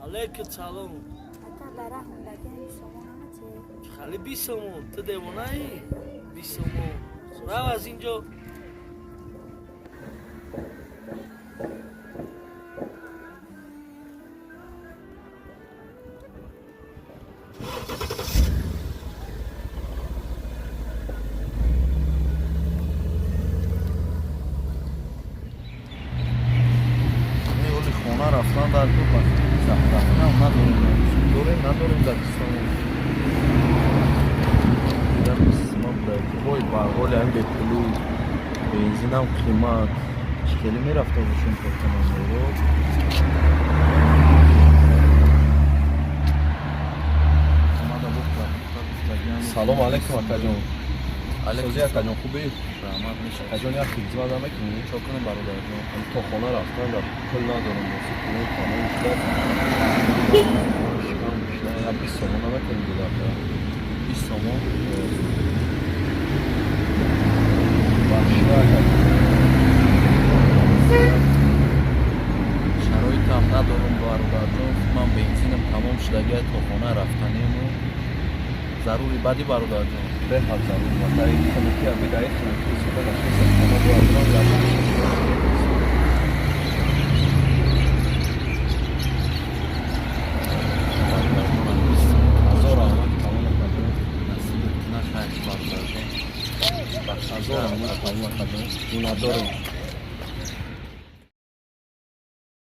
Алейкум салом. Ата дар раҳ мондагиам сомон намати. Хали 20 сомон, ту девонаӣ? 20 сомон, рав аз инҷо. Оли хона рафтан дар рафтан надорем, дорем, надорем дар сомон. Вой, барҳоли ҳамин бепулӣ, бензинам қимат, чӣ хеле мерафта бошем то хона? Салом алейкум, акаҷон. Созӣ, акаҷон, хубӣ? Раҳмат, мешавад. Акаҷон, як хидмат намекунӣ? Чо кунем, бародарҷон? То хона рафтан дар пул надорам, боси пулои тамом шуда, шикам шуда, як 20 сомон наметавонӣ дида? 20 сомон? Бахшида, акаҷон. Шароитам надорам, бародарҷон. Ман бензинам тамом шудагия, то хона рафтанему зарури бади, бародарҷон. Беҳад зарур. Дар хунукӣ, аби дар хунукӣ истода нашиста, хона бояд бирам, як Бародарҷонам, 20 сомон. Ҳазор раҳмат, тамом, акаҷон. Насибат кунад, хайр, бародарҷон. Ҳазор раҳмат, тамом, акаҷон, миннатдорем.